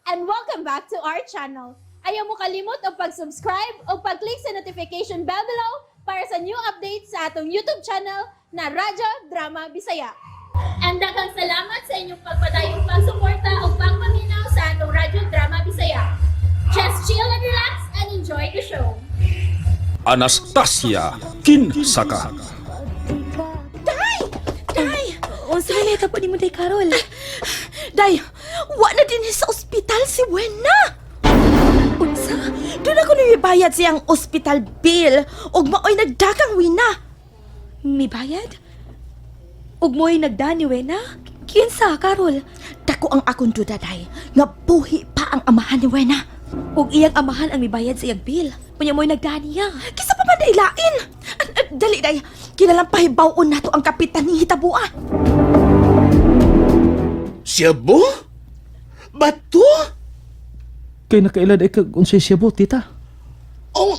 And welcome back to our channel. Ayaw mo kalimot og pag-subscribe o pag-click sa notification bell below para sa new updates sa atong YouTube channel na Radyo Drama Bisaya. And daghang salamat sa inyong pagpadayong pagsuporta o pagpaminaw sa atong Radyo Drama Bisaya. Just chill and relax and enjoy the show. Anastasia Kinsaka. Day! Unsa may nahitabo nimo, Day Carol? Day! Wa na din sa ospital si Wena! Unsa? Doon ako namibayad siyang ospital bill ug maoy nagdakang Wena. Mibayad? Ug mo'y nagda ni Wena? Kinsa, Carol? Dako ang akong duda, Day, nga buhi pa ang amahan ni Wena. Ug iyang amahan ang mibayad sa iyang bill. Unya mo'y nagda niya. Kisa pa man day lain. Dali, Day, kinalang pahibaw-on nato ang kapitan ni hitabua. Siyabo? Bato? Kay nakailad ay kag unsay siyabo, tita. Oh,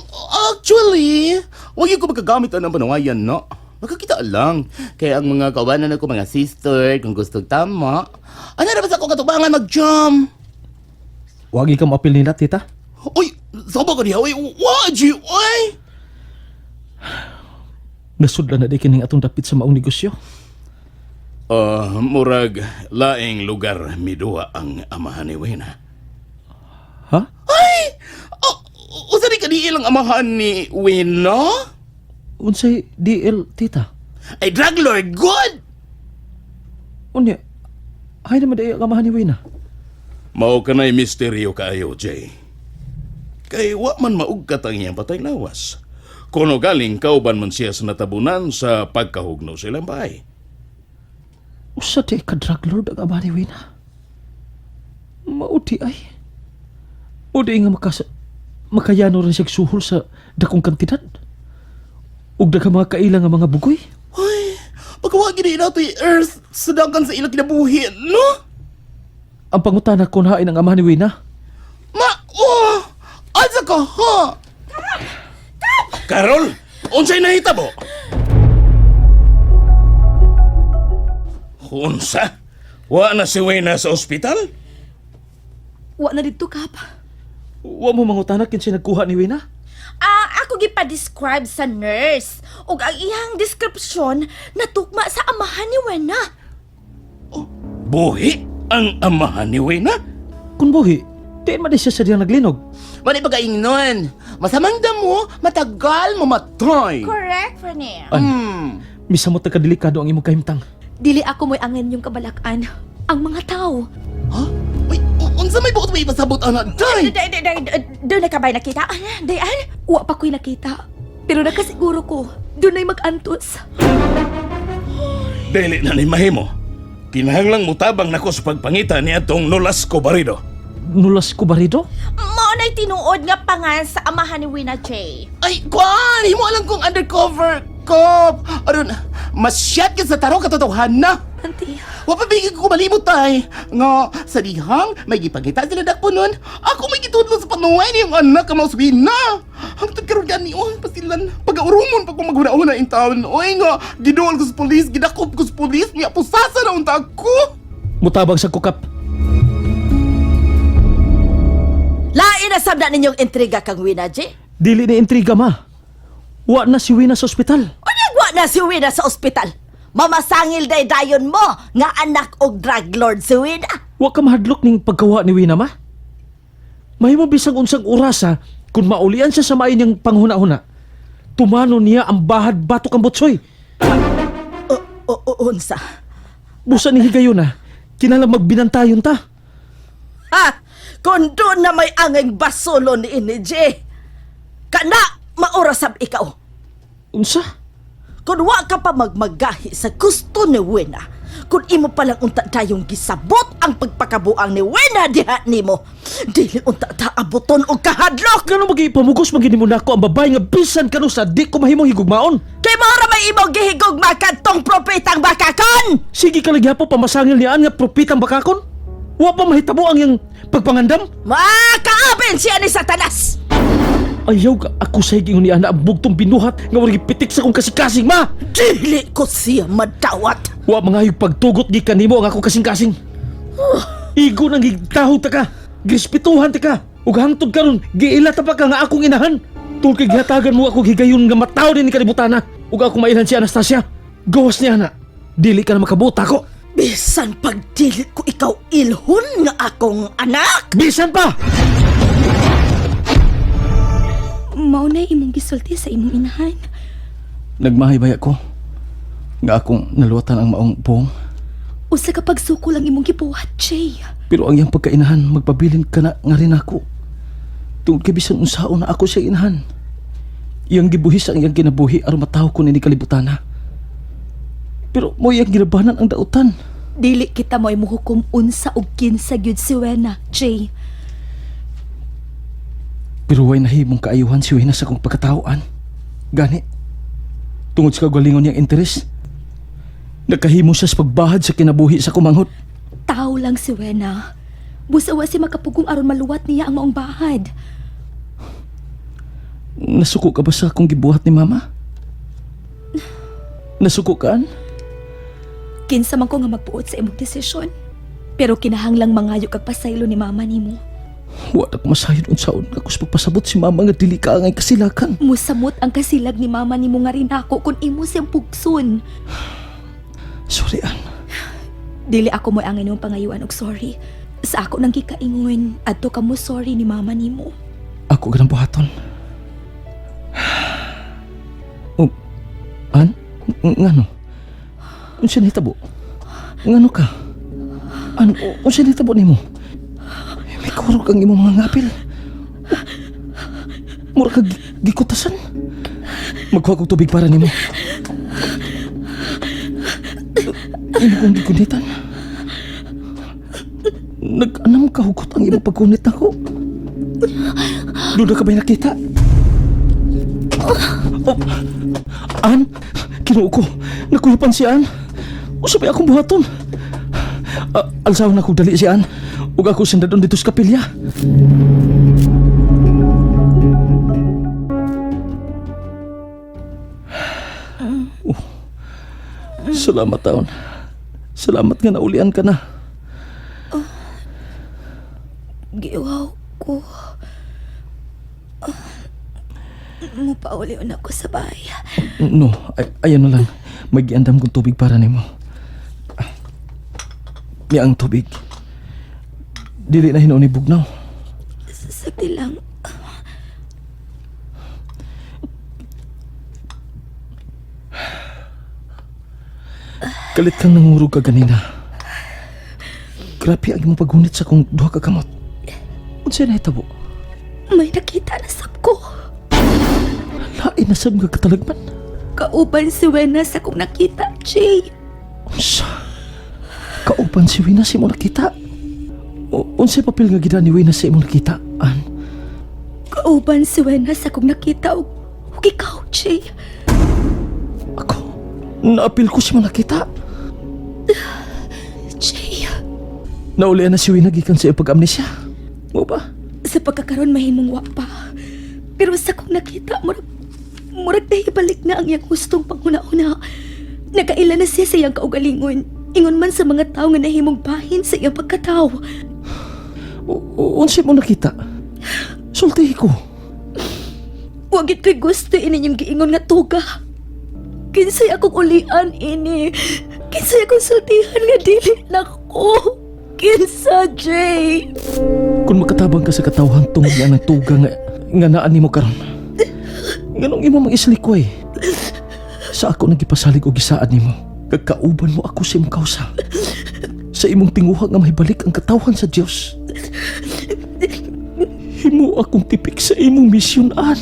actually, wag yung ko magagamit ang panawayan, no? Makakita lang. Kaya ang mga kawanan ako, mga sister, kung gusto tama, ano na ba sa akong katubangan mag-jam? Wagi ka maapil nila, tita. Uy, saba ka niya, uy, waji, uy! Nasudla na di kining atong dapit sa maong negosyo. Murag, laing lugar miduha ang amahan ni Wena. Ha? Ay! Oh, usa ni kaniil ang amahan ni Wena? Unsay DL, tita? Ay, drug lord, good! Unya, hay naman di ang amahan ni Wena. Mao kanay misteryo kaayo, Jay. Kay wa man maugkat ang iyang patay lawas. Kuno galing kauban man siya sa natabunan sa pagkahugno sa ilang bahay. Usa di ka drug lord ang amahan ni Wena. Mauti ay. O di nga makayano rin siyang suhol sa dakong kantidad. Ug daghang mga kaila nga mga bugoy. Ay, pagkawa gini na ito'y earth sa dangkan sa ilang kinabuhi, no? Ang pangutana kon hain ang amahan ni Wena. Ma, oh! Asa ka, ha? Karol, unsay nahitabo? Unsa? Wa na si Wena sa ospital? Wa na didto, Kap. Wa mo mangutana kinsay nagkuha ni Wena? Ah, ako gipa-describe sa nurse ug ang iyang description natukma sa amahan ni Wena. Buhi ang amahan ni Wena? Kun buhi, diin man di siya sa diyang naglinog. Mali pagkaingnon. Masamang damo, matagal mamatay. Correct, Rene. Ay, misamot na kadelikado ang imong kahimtang. Dili ako mo'y angin yung kabalakan. Ang mga tao. Ha? Uy, unsa may buot may ipasabot ana? Day! Day, day, day, doon na ka ba'y nakita? Day, an? Wa pa ko'y nakita. Pero nakasiguro ko, doon ay mag-antos. Dili na ni mahimo. Kinahanglang mutabang nako sa pagpangita ni atong Nolasco Barido. Nulas ko barido? Mao na'y tinuod nga pangan sa amahan ni Wena J. Ay, kwan! Himo lang kong undercover cop! Aron, masyat ka sa tarong katotohanan na! Auntie, Wa pa bigig ko malimot ay. Nga, sa dihang, may gipangita sila dakpo nun. Ako may gitudlo sa panuway niyang anak ka mauswin na. Hangtod karon gani, oy, pasilan. Pag-aurumon pa kung maghuna-huna in town. Oy nga, giduol ko sa polis, gidakop ko sa polis, niya pusasa na unta ako. Mutabang sa kukap. Lain na sabna ninyong intriga kang Wena J. Dili ni intriga ma. Wa na si Wena sa ospital. Unagwa na si Wena sa ospital. Mamasangil day dayon mo nga anak og drug lord si Wena. Wa ka mahadlok ning pagkawa ni Wena ma. Mahimo bisag unsang orasa kung maulian siya sa maay niyang panghuna-huna. Tumano niya ang bahad batok ang butsoy. O, o, unsa? Busa ni higayon na, kinahanglan magbinantayon ta. Ha? Kung doon na may angeng basulo ni ini J. Kana maorasab ikaw. Unsa? Kung wa ka pa magmagahi sa gusto ni Wena, kung imo palang unta tayong gisabot ang pagpakabuang ni Wena diha nimo, dili unta ta abuton og kahadlok. Ngano magi pamugos magini mo nako ang babae nga bisan kanu sa di ko mahimong higugmaon. Kay mao ra may imong gihigugma kadtong propetang bakakon. Sige ka lagi po pamasangil niyan nga propitang bakakon. Wa pa mahitabo ang iyang pagpangandam. Makaabin siya ni Satanas. Ayaw ka ako sa higingon ni ana ang bugtong binuhat nga wala gipitik sa akong kasing-kasing ma. Dili ko siya madawat. Wa mga pagtugot gikan nimo ang akong kasing-kasing. Igo nang gigtaho ta ka. Girespetuhan ti ka. Ug hangtod karon giila ta pa ka nga akong inahan. Tungod kay gihatagan mo ako higayon nga mataw din ni kalibutana. Ug ako mailhan si Anastasia. Gawas niya na. Dili ka na makabuta ko. Bisan pagdili ko ikaw ilhon nga akong anak. Bisan pa! Mao na imong gisulti sa imong inahan. Nagmahay baya ko nga akong naluwatan ang maong buong. Usa ka pagsukol ang imong gibuhat, Jay. Pero ang iyang pagkainahan, magpabilin ka na nga rin ako. Tungod kay bisan unsaon na ako siya inahan. Iyang gibuhis ang iyang kinabuhi aron matawo ko nini kalibutana. Pero mo iyang ginabanan ang dautan. Dili kita mo'y muhukom unsa og kinsa gyud si Wena, Jay. Pero way nahimong kaayuhan si Wena sa akong pagkatawaan. Gani, tungod sa kagalingon niyang interes, nakahimo siya sa pagbahad sa kinabuhi sa kumanghod. Tao lang si Wena. Busa wa si makapugong aron maluwat niya ang maong bahad. Nasuko ka ba sa akong gibuhat ni Mama? Nasuko ka, An? Kinsa man ko nga magbuot sa imong desisyon. Pero kinahanglang mangayo kag pasaylo ni mama nimo. Wa na ko masayod unsaon ako sa pagpasabot si Mama nga dili ka angay kasilakan. Musamot ang kasilag ni mama nimo nga rin ako kung imo siyang pugson. Sorry, An. Dili ako mo ang inyong pangayuan og sorry. Sa ako nang gikaingon, adto ka mo sorry ni mama nimo. Ako ganang buhaton. Oh, An? Ngano? Unsa nahitabo? Ngano ka? An, unsa nahitabo nimo? May kurog ang imong mga ngapil. Mura ka gikutasan. Magkuha kog tubig para nimo. Imo kong gikunitan. Nag-anam kahugot ang imong pagkunit nako. Doon ka ba'y nakita? Oh, An, kinuo ko. Nakuyapan si An. Usa ba'y akong buhaton? Alsawon ako dali si An. Ug ako sindadon dito sa kapilya. Oh, salamat taon. Salamat nga naulian ka na. Giwaw ko. Mupauli na ako sa bahay. No, ayan na lang. May giandam kong tubig para nimo. Ah, Niya ang tubig. Dili na hinuon ni Bugnaw. Sagdi lang. Kalit kang nangurog ka ganina. Grabe ang imong paggunit sa kong duha ka kamot. Unsa na hitabo? May nakita na sab ko. Lain na sab nga katalagman. Kauban si Wena sa kong nakita, Jay. Unsa? Kauban si Wina sa imong nakita. Unsay papel nga gida ni Wina sa imong nakita? An? Kauban si Wena sa kong nakita ug ikaw, Jay. Ako? Naapil ko sa imong nakita. Jay, Naulian na si Wina gikan sa iyang pag-amnesia. Mo ba? sa pagkakaroon mahimong wa pa. Pero sa kong nakita, murag nahibalik na ang iyang hustong panghuna-una. Nakaila na siya sa iyang kaugalingon. Ingon man sa mga tao nga nahimong bahin sa iyang pagkatao. Unsay mo nakita? Sultihi ko. Wagit ko'y gusto ini inyong giingon nga tuga. Kinsay akong ulian ini. Kinsay akong sultihan nga dili nako. Kinsa, Jay. Kung makatabang ka sa katawhan tungod nga ng tuga nga naan nimo karon. Nganong imo mang islikway? Sa ako nagipasalig og gisaad nimo. Kagkauban mo ako sa imong kausa. Sa imong tinguha nga mahibalik ang katawhan sa Dios. Himo akong tipik sa imong misyon an.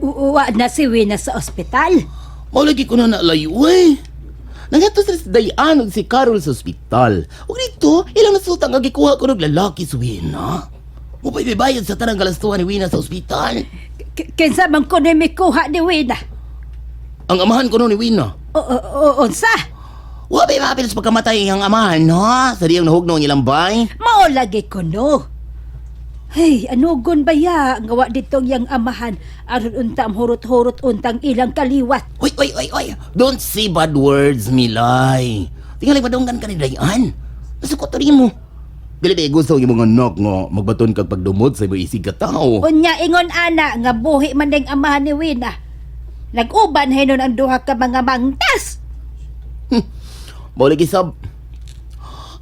Uwa na si Wina sa ospital. Mao lagi ko na nalayo eh. Nangato sa si Dayan ug si Carol sa ospital. Ug dito, ilang nasultang nga gikuha ko og lalaki si Wina. Mupay bayad sa tanang galastuhan ni Wina sa ospital. Kinsa man ko ni mikuha ni Wina. Ang amahan ko no ni Wina. O, unsa? Wa bay mapil sa pagkamatay ang amahan, ha? Sa diyang nahugno ang ilang bay. Mao lagi ko no. Hey, anugon ba ya? Nga wa ditong yang amahan aron unta hurot-hurot untang ilang kaliwat. Oy, oy, oy, oy. Don't say bad words, Milay. Tingali padunggan ka ni Dayan. Masukot rin mo. Dili ba gusto ang imong anak nga magbaton kag pagdumot sa imong isig ka tao. Unya ingon ana nga buhi man ding amahan ni Wina. Nag-uban hinon ang duha ka mga mangtas. Mao lagi sab.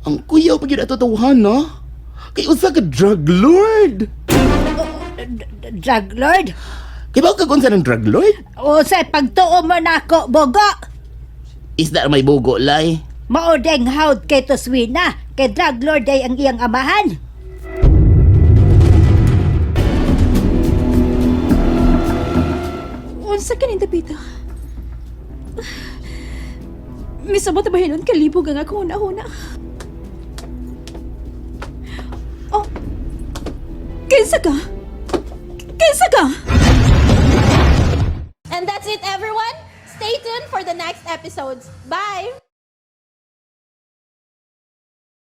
Ang kuyaw pag yun ato tawhan, no? Kay usa ka drug lord. Drug lord. Kay ba ka unsa ng drug lord? O sa pagtuo mo nako bogo. Isda may bugo lay. Mao deng hawd kay Toswina, kay drug lord ay ang iyang amahan. Unsa kaning dapita? Misabot ba hinon kalibog ang akong una-una? Oh. Kinsa ka? Kinsa ka? And that's it, everyone. Stay tuned for the next episodes. Bye!